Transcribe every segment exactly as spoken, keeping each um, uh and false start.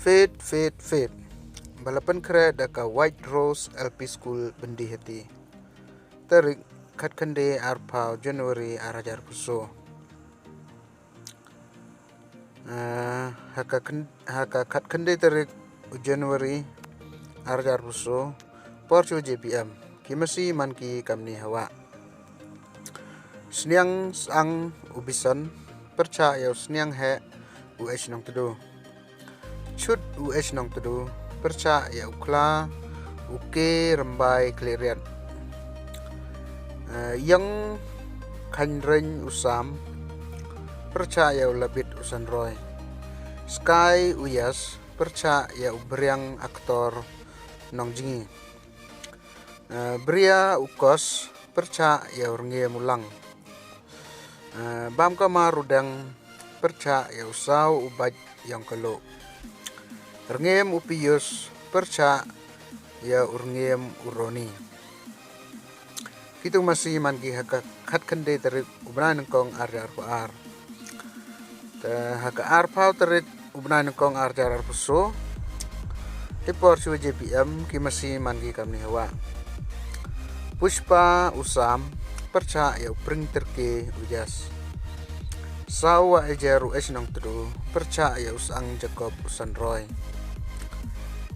Fete, fete, fete. Ba la pynkhreh da ka White Rose L P School Byndihati. Tarik khatkhynde arphaw January arhajar arphaw. Ah, ha ka khyn-, ha ka khatkhynde tarik u January arhajar arphaw, por chwa baje P M, ki masi man ki kamni hawa. Sniang sang u Bison, pyrchah ya u Sniang heh u H Nongtdu. Chut u H Nongtdu, pyrchah ya u Khla u K Rymbai Khliehriat. Eh, Yang Khanreng u Sam, pyrchah ya u Labit u Sanroi. Sky u Yas, pyrchah ya u Briang Aktor Nongjngi. Eh, Bria u Kos, pyrchah ya u Rngiem u Lang. Eh, Bam Kamar u Deng, pyrchah ya u Saw u Bait Yong Kalo. Rngiem u Pius, pyrchah ya u Rngiem u Roni. Kitu masi man ki ha ka khatkhynde tarik u bnai nyngkong arhajar arphaw ar. Te ha ka arphaw tarik u bnai nyngkong arhajar arphaw so, i por chwa baje P M, ki masi man ki kamni hawa. Pushpa u Sam, pyrchah ya u Pring Tyrke u Jas. Saw wa Ejer u H Nongtdu, pyrchah ya u Sang Jacob u Sanroi.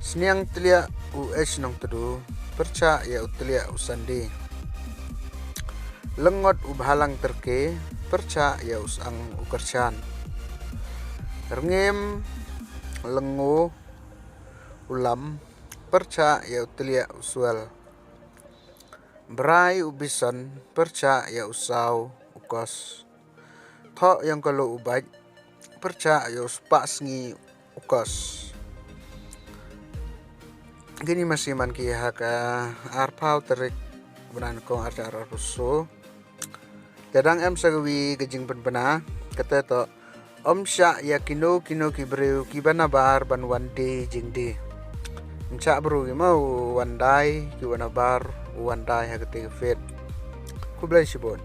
Sniang Tliah u H Nongtdu, pyrchah ya u Tliah u Sandi. Lengot u Bhalang Tyrke, pyrchah ya u Sang u Kyrchan. Rngiem Lengo u Lam, pyrchah ya u Tliah u Suel. Brai u Bison, pyrchah ya u Saw u Kos. Thoh Yong Kalo u Bait, pyrchah ya u Spah Sngi u Kos. Kini masi man ki ha ka arphaw tarik u bnai nyngkong arhajar arphaw so. Te dang em sa kawi ka jingpynbna, kata toh, ym shah ya kino kino ki briew ki ba nabar ban wan die jingdie. Ym shah bru ki ma u wan dai, ki wa nabar u wan dai ha kate ka fete. Khublei shibun.